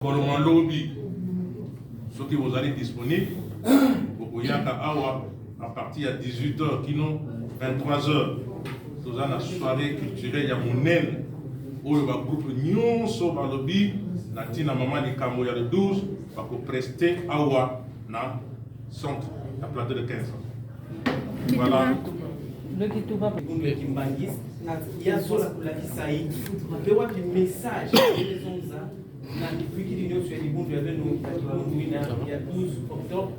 Mokolo mwa lobi, soki bozali disponible, bokoyaka awa à partir ya 18h kino 23h. Toza na soirée culturelle ya monene oyo ba groupe nyonso balobi na ntina mama likambo ya le 12 bakopreste awa na centre ya plateau de 15 ans. Voilà. Bundu ya Kimbanguiste ya zola kolakisa ye mpe wapi message ezonza na mipwikili nyonso ya libundu ya beno ya libundu ina ya 12 octobre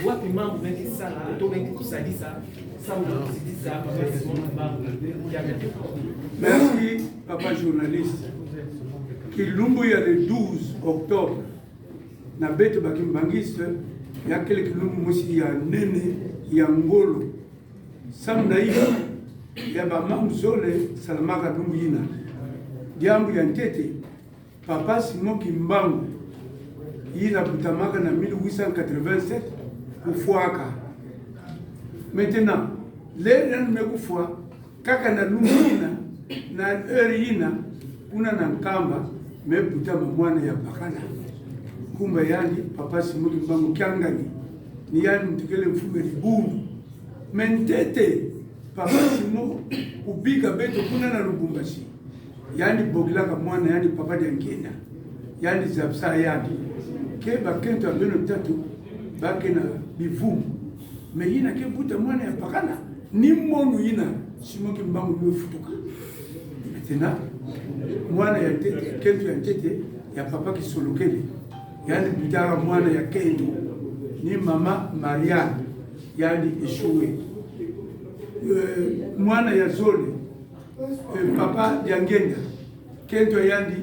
wapi mambo mengi sala to mengi kusalisa samu na kusidisa papa Simon Kimbangu Kiangani. Merci papa journaliste. Kilumbu ya le 12 octobre na beto ba kimbanguiste ya kele kilumbu mosi ya nene ya ngolo samu na ina ya ba mamu zole salamaka lumbu ina diambu ya ntete papa Simon Kimbangu yina kutamaka na 1887 kufuaka maintenant lere nanu mekufua kaka na lumbu yina na heure yina kuna na Nkamba mebutama mwana ya Bakala kumba yani papa Simon Kimbangu Kiangani ni yani mtukele mfume libundu me ntete papa Simon kubika beto kuna na Lubumbashi yani bogilaka mwana yani papa diankienda yani zapsa yani ke bakento ya beno tatu bake na bivumu me yina ke buta mwana ya pakala ni monu yina Simon Kimbangu mefutuka maintenant mwana ya tete kento ya tete ya papa Kisolokele yani butaka mwana ya kento ni mama Marianne yani eshowe mwana ya zole papa Diangenda kento yandi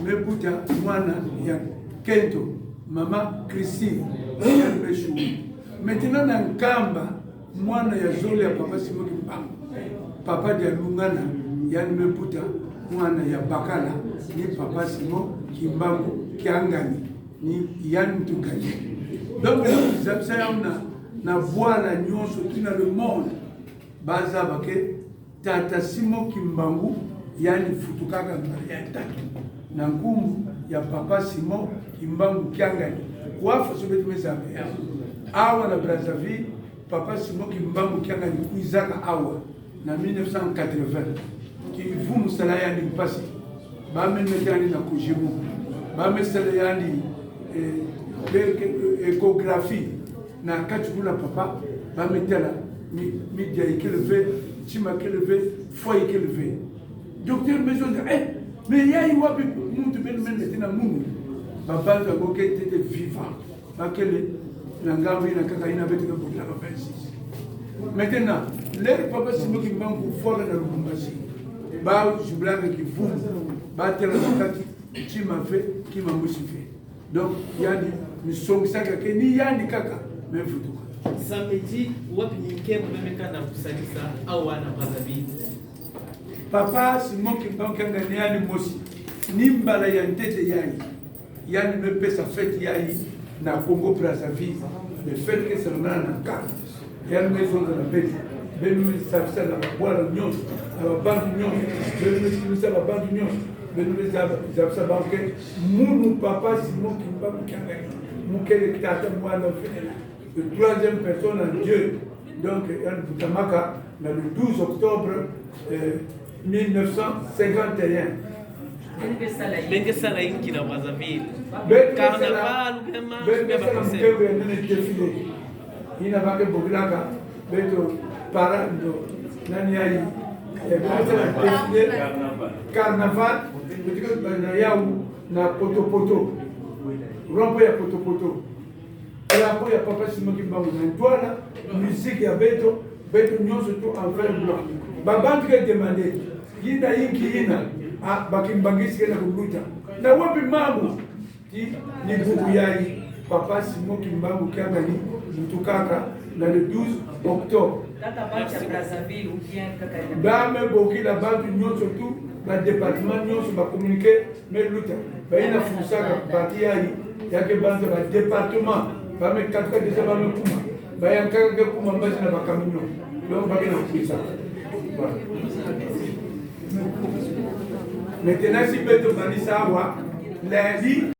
mebuta mwana ya kento mama Christine yani meshowe maintenant na Nkamba mwana ya zole ya papa Simon Kimbangu papa Dialungana yani mebuta mwana ya Bakala ni papa Simon Kimbangu Kiangani ni yani mtukali donc zabisa yango na na bwala nyonso tina le monde baza bake tata Simon Kimbangu yani futukaka mbala ya tatu na nkumbu ya papa Simon Kimbangu Kiangani wafa sobetu mezambe yawo awa na Brazzaville papa Simon Kimbangu Kiangani kuizaka awa na 1980 kivumu sala yani mpasi bamemete yani na kojemu bamesala yani échographie na kati kuna papa bametala midia ekeleve ntima keleve foi ekeleve docteur mezonza eh, mais yai wapi muntu beno memete na munu babantu yango ke tete vivant bakele na ngambo ina kaka ina beteke bokilaka 26 maintenant lere papa Simon Kimbangu kufuaka na Lubumbashi bajublaka kivumu batela na kati ntima fe kima musi fe donc yani misongisaka ke ni yani kaka mefutuka Samedi wapi minkembo memeka na kusalisa awa na Brazzaville. Papa Simon Kimbangu Kiangani yani mosi ni mbala ya ntete yayi yani mepesa fete yayi na Congo Brazzaville le fait que salonana na Nkamba yani mezonga na beti benu mesabisa na babwala nyonso na babantu nyonso benu mesimisa babantu nyonso benu mesabisa banke munu papa Simon Kimbangu Kiangani mukele tata mwana ofenela le troisième personne en Dieu donc yani butamaka na le 12 octobre 1951 Benge sala inki na Brazzaville. Carnaval ou bien marche ou bien ba concert. Mkembe ya nene défilé ina bake bokilaka beto parando nani yayi besala défilé carnaval betika na yau na potopoto rond-point ya potopoto drapeau ya papa Simon Kimbangu na ntwala musique ya beto beto nyonso to en vert blanc babantu ke demande yina yinki yina ah, bakimbangisi ke na koluta na wapi mambo ti ni buku yayi papa Simon Kimbangu Kiangani mutu kaka na le 12 octobre Kaka batu ya Brazzaville ou bien kaka ya bame bokila bantu nyonso tu badepartement nyonso bacommunike meluta bayina fusaka parti yayi yake banza badepartement bamekatuka deja bamekuma bayankaka ke kuma mbasi na bakamion donc bake na kuisaka. Maintenant si beto bandisa awa lundi.